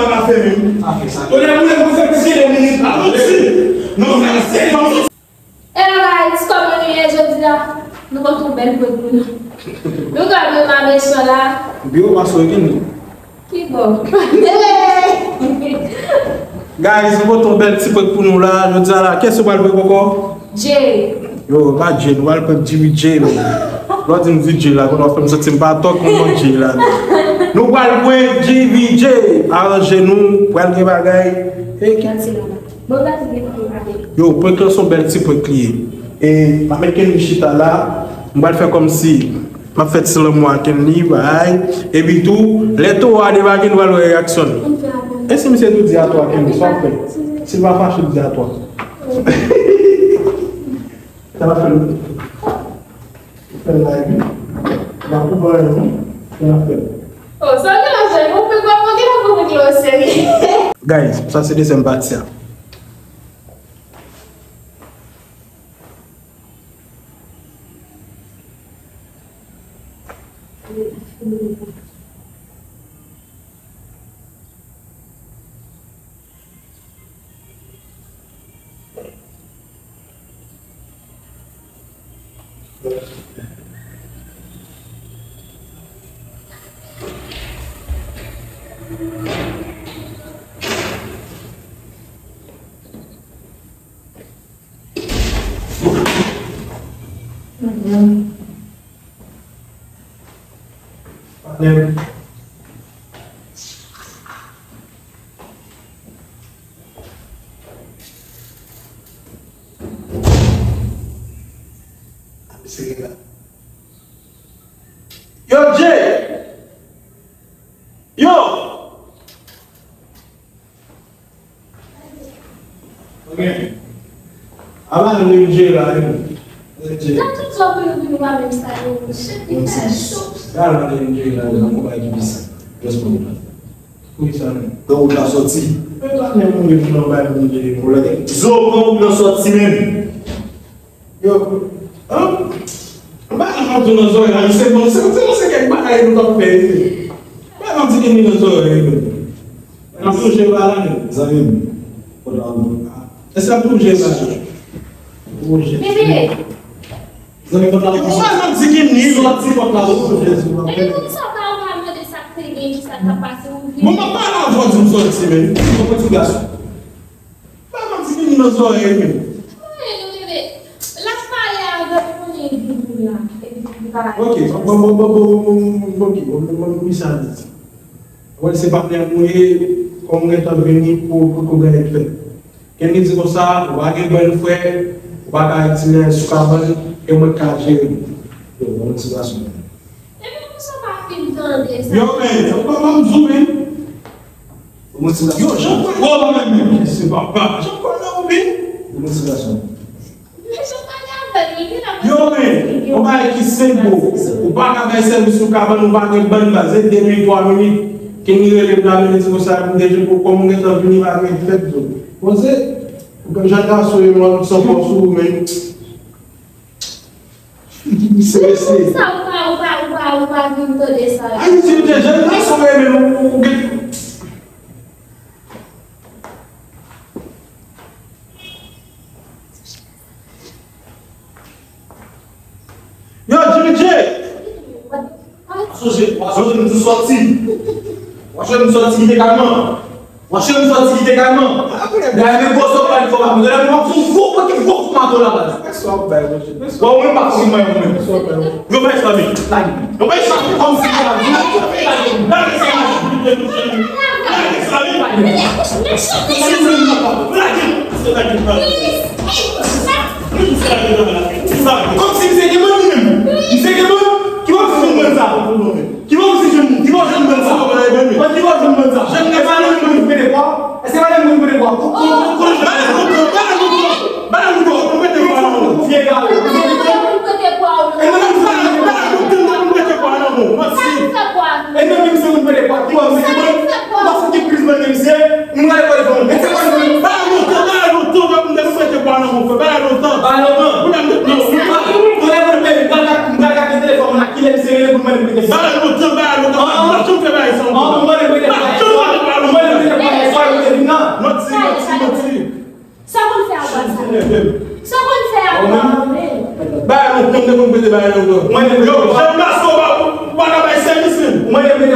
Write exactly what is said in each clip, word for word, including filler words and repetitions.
Sa pa fè menm. Tonè boule, pou fè plis ke de minit. Alonzi. Non, nan se non. Hello guys, kòman nou ye jodi a? Nou pote yon bèl prank pou nou. Nou ka vin pa mechan la. Byo, pa sou gen nou. Ki bò? Guys, nou pote yon bèl ti prank pou nou la. Jodi a la, kiyès ou pral prank ankò? Jay. Yo, pa Jay, nou pral prank G V J, men. Lè w di m D J la, kounye a w fè m santi m pa tòk konn Jay la, men. Nou pral prank G V J, aranje nou, pral gen bagay. E ki Bon, gade, gen yon bagay. Yo, prank lan se yon bèl ti prank li ye. E, m ap met Kenny chita la, m pral fè kòmsi m ap fè ti lanmou ak Kenny, bay. Epi tou, lè towo a debake, nou pral wè reyaksyon l. E si misye tou di atò ak Kenny, sa w ap fè? Si l pa fache, l di atò. Sa va fè l. Fè l live, wi. N ap koupe anyen, non? N ap fè l. Oh, sa gen la, jèn, ou pe pa manke la pou mete o serye. Guys, sa se dezyèm pati a. Patnè m. Yo, Jay! Yo! Ok. Aba nou menm Jay la, wi. Jay. Nan tout sa pou yo vin pa menm sa yo. Shit, li fè cho. Gade nou menm Jay la, nan konpay ki pis. Just pou nou. Pou ki sa menm? Pran wout la sòti. Men pa menm moun yo vin anba menm Jay. Pou lè. Zo, pran wout la sòti menm. Yo, an, m pa janm ap di w nan zòrèy la, misye bon, se, se, se kèk bagay nou t ap fè, wi. M pa janm di Kenny nan zòrèy, wi. N ap sonje bagay la, men. Zanmi m, kot la ou? Èske n ap sonje bagay la? Sonje. Bebe! Zanmi, kot la ou? M pa janm di Kenny, sòti kot la ou? Sonje, si w ap fè. Epi pou sa, pa ou pa mande sa k te gen, ki sa k t ap pase, ou vini. Bon, m ap pale avè w, di m sòti, men. Ou konn ti gason. Pa manti vini nan zòrèy, men. Mwen, nou bebe. L ap pale avè w, konnen li vini la. Epi li pa. Ok, bon, bon, bon, bon, bon, bon, ok, bon, bon, bon, bon, misye a di. Wè, se patnè m ou ye, kòm ou gentan vini pou, pou, pou gade fèt. Kenny di konsa, ou pa gen bann frè, ou pa ka retire sou kabann, e mwen k ka jere. Yo, bon, ti gason. Epi pou sa pa fin tande sa. Yo, men, yo pa ban m zoom in. Yo, Jean Paul. Wo, men, men, men, se papa. Jean Paul nan ou, men. Yo, men, yon bagay ki senp, bro. Ou pa ka bay sèvis sou kabann, ou pa gen bann baz. Se de minit, twa minit. Kenny rele m la, men, li di konsa, m deje pou kòm ou gentan vini, pa gen fèt, bro. Bon, se, ou gen jan gason yo, mwen, san fòs ou, men. Misye resi. Sa ou pa, ou pa, ou pa, ou pa vin tande sa. Ayiti, ou te jèn gason, men, men, ou, ou gen. Yo, Jimmy J! Sonje, w ap sonje m di sòti. W ap sonje m sòti kite kay mwen. W ap sonje m sòti kite kay mwen. Dayè, men gwo sòt pa li fò pa mwen. Dayè, mwen ap fè yon gwo, gwo, gwo kou mato la, baz. Bon, ou menm pa fouti mwen, ou menm. Yo, bay sa, men. Lage. Yo, bay sa, men. Kòm si se la. Lage sa, men. Lage sa, men. Lage sa, men. Lage sa, men. Kòmsi misye gen bann li menm. Misye gen bann. Ki bò misye jwenn bann sa? Ki bò misye jwenn, ki bò jwenn bann sa? Ki bò jwenn bann sa? Jwenn nèg sa nan li menm. Èske pa nan li menm pote bwa? Ba l lontan, ba l lontan, ba l lontan. Vye gare. E mwen menm sa, ba l lontan, ba l lontan, ba l lontan. Mèsi. E mwen menm se moun pote bwa. Ki bò misye gen bann? Ou pa fouti plis bann ke misye. Mwen ale kòl fè mwen. Mete kòl fè mwen. Bagay lontan, bagay lontan, bagay lontan, mwen mete bwa nan men fè. Bagay lontan. Bagay lontan. Mwen mete, non, mwen pa. Mwen mete, mwen mete, mwen mete telefòn mwen la, kilè misye rele pou mwen mete. Bagay lontan, bagay lontan. Mwen pa janm fè bagay sa ankò. Mwen mete, mwen mete, mwen mete, mwen mete.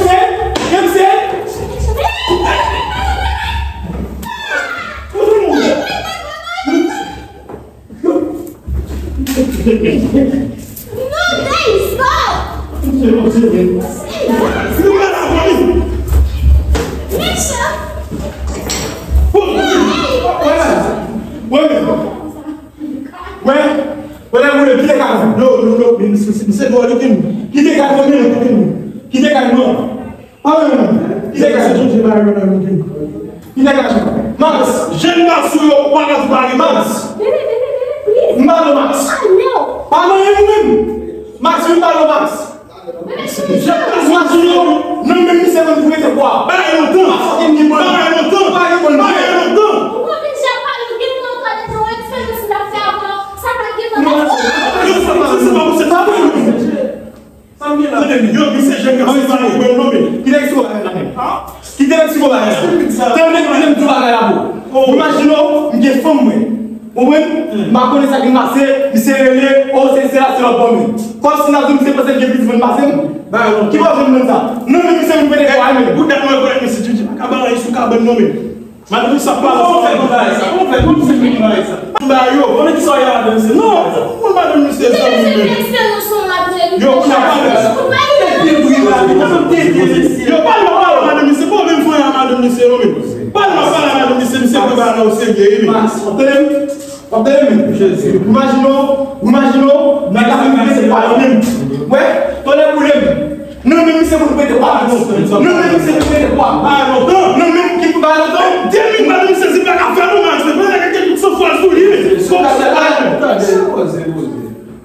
misye? Gen misye? Kote moun? No, guys, stop! Mesye, mesye. Mesye. Wè, wè, wè, wè, kite kay mwen. No, no, no, misye, misye, misye dwòl, kite nou. Kite kay mwen, kite nou. Kite kay mwen. Pa menm. Kite kay mwen. Kite kay mwen. Max, jèn gason yo, ou pa ka di bagay, Max. M pa nan Max. Pa nan yon menm. Max, m pa nan Max. Jèn gason yo, nan menm misye menm pou mete bwa. Bagay lontan. Pa fucking gen bòn. Bagay lontan. Pa gen bòn. Bagay lontan. Ou konn misye ap pale, ou gen pou w pale de yon eksperyans li ap fè avan, sa pa gen nan. Yo, sa pa, sa pa, sa pa. Tande, yo, misye jèn gason, se pa yon bòn nonmen. Kite nèg sou bagay la menm. Kite nèg sou bagay la. Tande, kite m di bagay la pou. Imajine w, m gen fanm mwen. Ou konprann? M pa konnen sa ki pase, misye rele, o, se, se la, se lòt bò menm. Kòmsi n a di misye panse l gen plis moun pase m. Ki bò jwenn moun sa? Non, men misye vin pede kwa menm. Bout dat mwen rekonèt misye, Djidji pa ka bay anyen sou kabann non men. Madanm sa pa la, fè konn bagay sa. Kòman fè konn se vin bagay sa? Ba yo, konnen ki sa y a madanm se. Non, pou madanm misye zanmi men. Yo, ou na pa. Tete bri la, ou tete mesye. Yo, pa l pa la madanm misye, pa w menm fè anyen a madanm misye non men. Pa l pa la madanm misye, misye pran bagay la o serye wi men. Mas, w ap tande m? W ap tande m? Jezi. Imajine w, imajine w, nèg la fin pete bwa yo menm. Wè, tonnè boule m. Non, men misye pou pete bwa. Non, men misye pou pete bwa. Ba lontan. Non, men ki pou ba lontan. De minit, madanm misye di pa ka fè non, Max. Mwen la gen tout san fwa sou li. Poze, poze,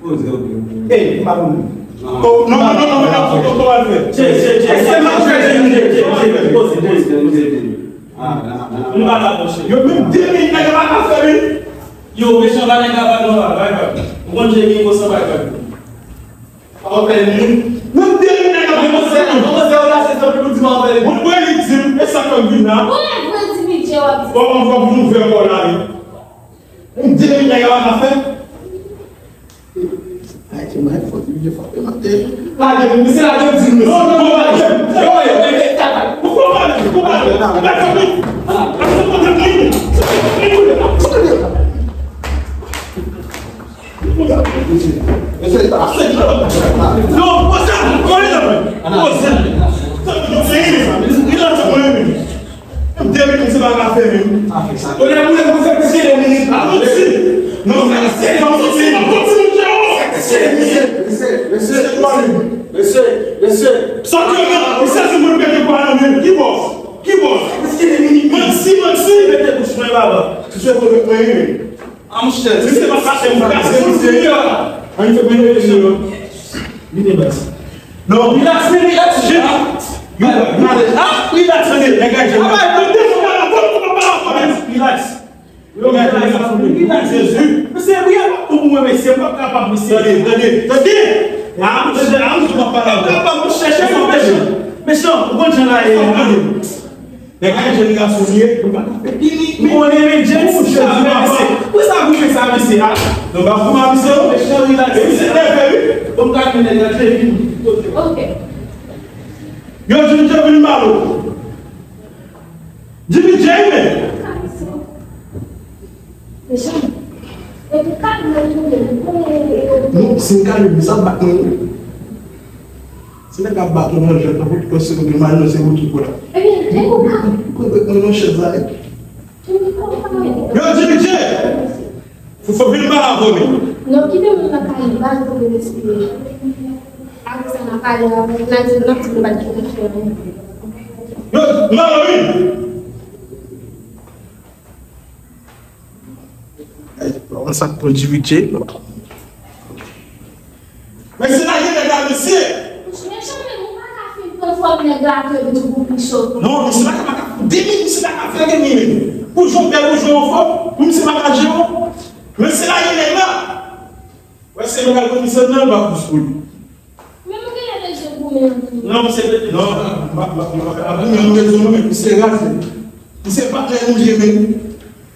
poze, poze. Ey, m pa konn. Non, non, non, non, non, non, non, non, non. Che, che, che. Èske m ap jwe? Poze, poze, poze. M pa la, monchè. Yo menm de minit nèg la pa ka fè li. Yo, mechan pa nèg la pa nòmal, bay, bay. Ou konn Djeni konsa, bay, bay. Pa fè li. Menm de minit nèg la pa fè li. Kòman se yo la, se sa pou di pa fè li. Bon, mwen li di m, e sa k ap vin la. Bon, lè vre di bidjè w ap di. Bon, m ap ouvè kò la, wi. Menm de minit nèg la pa ka fè. Ay, ti mwen, fò ti vye frape mate. Lage m, misye lage m di m. Non, non, non, lage m. Yo, yo, yo, yo, tata. Ou fò pale, ou fò pale. Lage m. Lage m. Mesye, mesye, mesye. Non, poze, poze, poze. Li la sa mwen menm. M te vin, misye pa ka fè menm. Tonnè boule m, fè plis ke de minit. Avanse. Non, fè plis ke de minit. Avanse, avanse, monchè. Fè plis ke de minit. Mesye, mesye, mesye, mesye, mesye. Sa ke men, misye se moun pete kwa nan men. Ki bòs? Ki bòs? Fè plis ke de minit. Manti, manti. Mete bouch mwen, baba. Misye pou mwen, wi. A, monchè, misye pa fache m kase misye. Ann fè mwen mete yo. Vini, baz. Non, relax, men relax, je. Yo, relax, relax, men. Nèg la, je. Relax. Yo, relax, relax, Jezi. Mesye, wi, a pa bon pou mwen, mesye, m pa kapab, mesye. Tande, tande, tande. A, monchè, a, monchè, m pa kapab, monchè, chèche yon mechan. Mechan, ou konn jan la ye, tande. Nèg la jèn gason li ye, nou pa ka fè pini. Mwen renmen James, sa fè mesye. Pou sa goumen sa mesye a. Nou pa goumen a misye non. Mesye nève wi. Bon, gade nèg la jèn. Ok. Yo, Jimmy J vin ba nou. Jimmy J men. Mechan. Epi kat mwen tounen, konnen yo. Non, si m gade, sa bat mwen wi. Si nèg ap bat ou nan jwèt, nan pwofite se ou ki mal, non, se ou ki pran. Ebyen, e ou pa. Pran tèt mwen nan chèz la, e. Yo, Jimmy J! Fofo, vin ba la, vomi. Non, kite moun nan kay li, ba l pou l respire. Apre sa, n a pale avè l, n a di, n ap di nou pa t gen kèk fè anyen. Yo, Malory! Ey, pa konn sa k pran Jimmy J, non. Mesye, lage nèg la, mesye! Mechan, men ou pa ka fin pran fòm nèg la ke li tou pou pi cho. Non, misye pa ka, pa ka. De minit, misye pa ka fè gen li menm. Pou jan w bèl, pou jan w anfòm, pou misye pa ka jere w. Mesye, lage nèg la. Wè, se mwen k al pran misye nan, l pa pous pou li. Men ou genlè bezwen goumen anpil. Non, misye pete. Non, m pa, m pa, m pa ka goumen, nou bezwen nou, men misye raze. Misye pa gen nou je menm.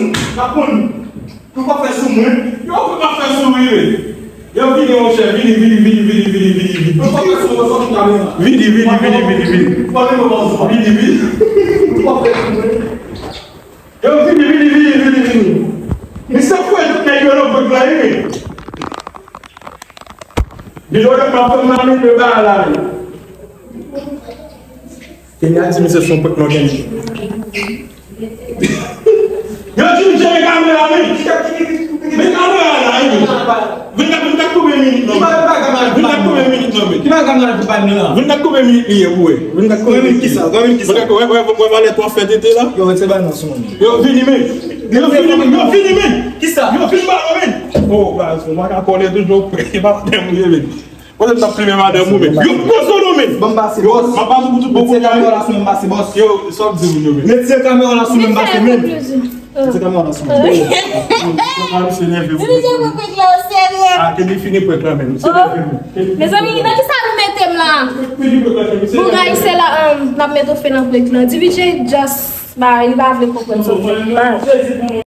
sou mwen. N ap konn. Ou p ap fè sou mwen. Yo, ou p ap fè sou mwen, men. Yo, vini, monchè, vini, vini, vini, vini, vini, vini, vini. Ou p ap fè sou mwen, sòti kamera. Vini, vini, vini, vini, vini. Ou p ap fè sou mwen. Vini, vini. Ou p ap fè sou mwen. Yo, vini, vini, vini, vini, vini. Misye fouye tout nèg yo nan vant la, wi. Li yo, yo, m ap fè m nan men de bagay la, wi. Kenya di misye se yon prank nou gen. Yo di misye men kamera, men. Men kamera la, wi. Vin gad, vin gad konbyen minit non. Vin gad konbyen minit non, men. Vin gad konbyen minit li ye pou wè. Vin gad konbyen minit li ye. Vin gad konbyen, wè, wè, wè, valè twa fè tete la. Yo, vini, men. Yo, vini, men. Yo, vini, men. Kisa? Yo, vini, men. Oh, baz, mwen ka kole toujou prè. E pa madanm ou ye, men. Kote m t ap filme madanm ou, men. Yo, poze w non, men. Ban m pase, bòs. M ap pase pou tout bon kote, men. Mete kamera la sou mwen, m pase, bòs. Yo, sa w ap di moun yo, men. Mete kamera la sou mwen, m pase, men. Mete kamera la sou mwen. Yo, yo, yo, yo, yo. Dirije pran prank la o serye. Ah, ke li fini prank la, men. Mezanmi, nan kisa nou mete m la? Bon, guys, se la, um, n ap mete w fen nan prank la. Dirije just, ba, li pa vle konprann sa w fè.